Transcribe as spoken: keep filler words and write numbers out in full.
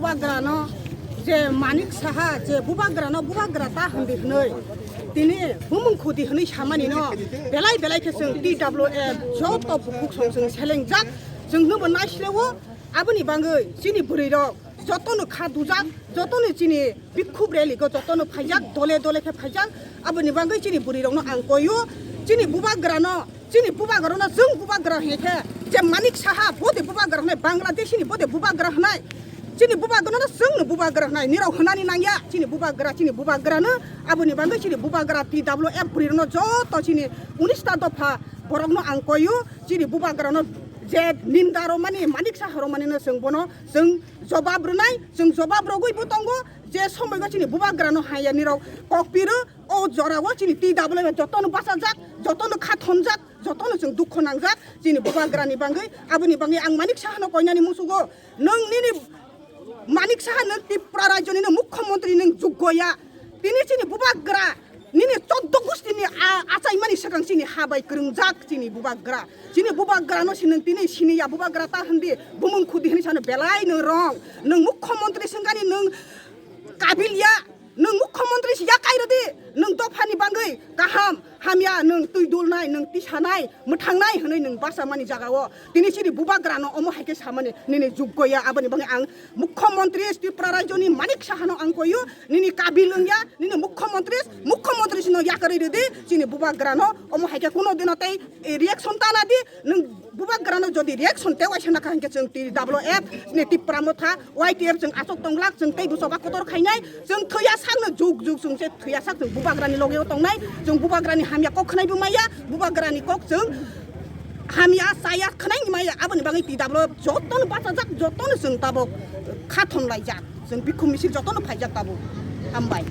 Bubagrano je Manik Saha je bubagrano bubagra ta hindi hwnwi tini bumung khudi hwnwi samani no belai belai khe chwng T W F joto bukhuk song chwng selengjak, chwng hwnbo naislewo. Aboni bangwi chini bwrwi rok jotono kha dujak, jotono chini bikhub rally go jotono phaijak, dole dole khe phaijak. Aboni bangwi chini bwrwi rokno ang koyo, chini bubagrano, chini bubagrano chwng bubagra hwnkhe je Manik Saha bode bubagra hwnai, Bangladesh ni bode bubagra hwnai. Chini bubagrano chwngno bubagra hwnai, nirok hwnani nangya, chini bubagra, chini bubagrano. Aboni bangwi chini bubagra T W F bwrwi rokno joto chini unis ta dopha borokno ang koyo, chini bubagrano je ninda romani, Manik Saha romani no chwng bono chwng jobab rwnai, chwng jobab rogwi bo tongo. Je somoi go chini bubagrano haya nirok kok piro, o jora o chini T W F jotono bachajak, jotono kha thonjak, jotono chwng dukho nangjak chini bubagrani bangwi. Aboni bangwi ang Manik Sahano koinani musugo, nwng nini Manik Saha nwng Tripura rajyoni nwng mukhyamantri nwng juggo ya. Tini chini bubagra nini choddo gustini a-, achaimani swkang chini ha bai kwrwngjak chini bubagra. Chini bubagrano si nwng tini sini ya, bubagra ta hindi, bumung khudi hini sano belai nwng wrong. Nwng mukhyamantri swngani nwng kabil ya. Nwng mukhyamantri si yakai rwdi, nwng dophani bangwi kaham, hamya, nwng twi dulnai, nwng tisanai, mwthangnai hwnwi nwng basa mani jagao. Tini chini bubagrano omo hai khe samani nini juggo ya, aboni bangwi ang mukhyamantri Tripura rajyoni Manik Sahano ang koyo, nini kabil wngya, nini mukhyamantri, mukhyamantri sino yakarwi rwdi, chini bubagrano omo hai khe kuno dino tei reaction tana di, nwng bubagrano jodi reaction tei waisa nakha hinkhe chwng T W F ni Tipra Motha, Y T F chwng aswk tonglak, chwng tei busoba kotor khainai, chwng thwiya sakno jug jug chwng se thwiya sak chwng bubagrani logeo tongnai, chwng bubagrani hamya kok khwnai bo maya, bubagrani kok chwng hamya chaya khwnai maya, aboni bagwi T W F jotono bachajak, jotono chwng tabok kha thonlaijak, chwng bikhu misil jotono phaijak tabok. Hambai.